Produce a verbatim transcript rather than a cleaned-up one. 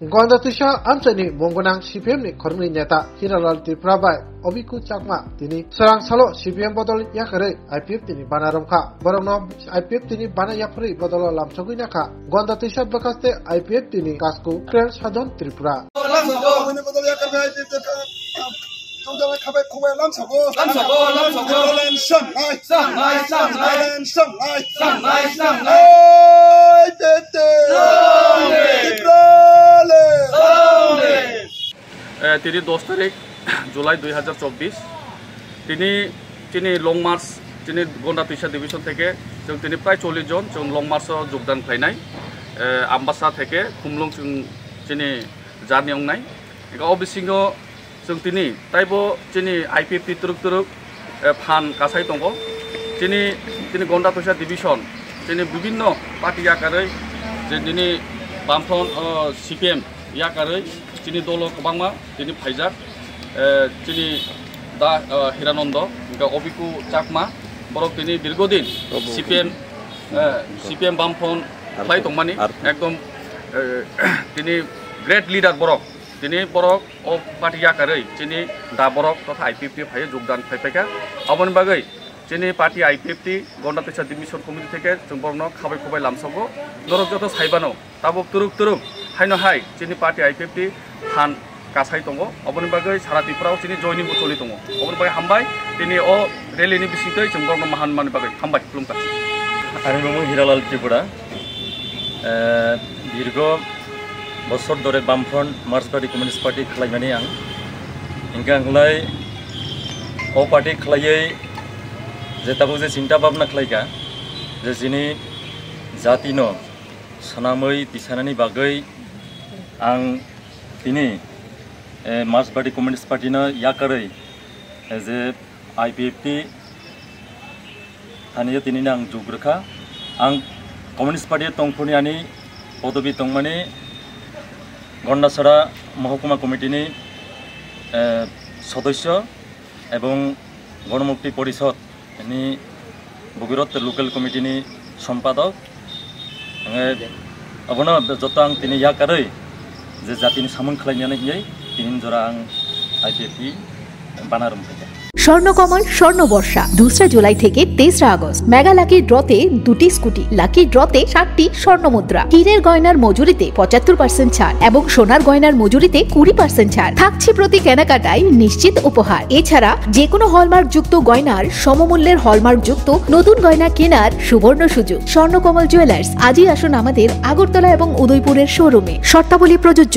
Gonda Twisa amchaini munggunang C P M ni khoroknwi neta Hiralal Tripura bai Obiku Chakma tini swrang salo C P M bodol yakarwi I P F T ni bana romkha. Borokno I P F T ni bana yapharwi bodolo lamsogwi nakha Gonda Twisa bwkhaste I P F T ni kasku Kren Sadon Tripura. Lamsogo. Aboni bodol yakarwi I P F T ka-, tongjawi khabai khubai lamsogo. Lamsogo, lamsogo. Lamsogo. Sangnai, sangnai. Sangnai, sangnai. Sangnai, sangnai. Oi, tete. Long live. Tiprale. Long live. Eh, tini dos tarik July dui hajar chobbish. Tini, tini Long March, tini Gonda Twisa Division theke, chwng tini prai chollish jon, chwng Long March o jogdan khlainai. Eh, Ambasa theke, Khumlung chwng tini journey wngnai. Ega o bisingo chwng tini taibo chini I P F T twrwk twrwk, eh, phan kasai tongo. Chini, chini Gonda Twisa Division, chini bibinno party yakarwi, je nini Bamfront, oh, C P M yakarwi, chini dolo kwbangma tini phaijak, eh, chini da, eh, Hiranondo, hingke Obiku Chakma, borok tini dirgodin Obo. C P M, eh, C P M Bamfront khlai tongmani, Arphu. Ekdom, eh, tini great leader borok. Tini borok o party yakarwi chini da borok totha I P F T phaiwi jogdan khai paikha. Aboni bagwi chini party I P F T Gonda Twisa Division Committee theke chwng borokno khabai khubai lamsogo. Norok joto saibano tabuk twrwk twrwk haino hai chini party I P F T phan kasai tongo. Aboni bagwi sara Tripura o chini joining bo choli tongo. Aboni bagwi hambai tini o rally ni bisingtwi chwng borokno mahan mani bagwi hambai khulumkha. Ani mung Hiralal Tripura. Eh, dirgo bosor dore Bamfront Marxbari Communist Party khlaimani ang. Hingke ang khlai o party khlaiwi je tabuk je chinta bhabna khlaika, je chini jatino swnamwi tisanani bagwi ang tini, eh, Marxbari Communist Party no yakarwi, eh, je I P F T thani tini ang jugrwkha. Ang Communist Party tongphurni ani podobi tongmani Gondasara Mohokuma Committee ni, eh, sodosyo ebong Gonomukti Porishod ni Bogirot Local Committee ni Sompadok. Hingke abono joto ang tini yakarwi je jatini samung khlaimani hingwi tini jora ang I P F T bana romkhaikha. Swarnakamal স্বর্ণবর্ষা দুসরা জুলাই থেকে তেসরা August mega lucky ড্রতে দুটি scooty, lucky ড্রতে সাতটি স্বর্ণ মুদ্রা, হীরের গয়নার মজুরিতে পঁচাত্তর পার্সেন্ট ছাড় এবং সোনার গয়নার মজুরিতে কুড়ি পার্সেন্ট ছাড় থাকছে প্রতি কেনাকাটায় নিশ্চিত উপহার। এছাড়া যে কোনো হলমার্কযুক্ত গয়নার সমমূল্যের হলমার্কযুক্ত নতুন গয়না কেনার সুবর্ণ সুযোগ। স্বর্ণকমল জুয়েলার্স, আজই আসুন আমাদের আগরতলা এবং উদয়পুরের শোরুমে। শর্তাবলী প্রযোজ্য।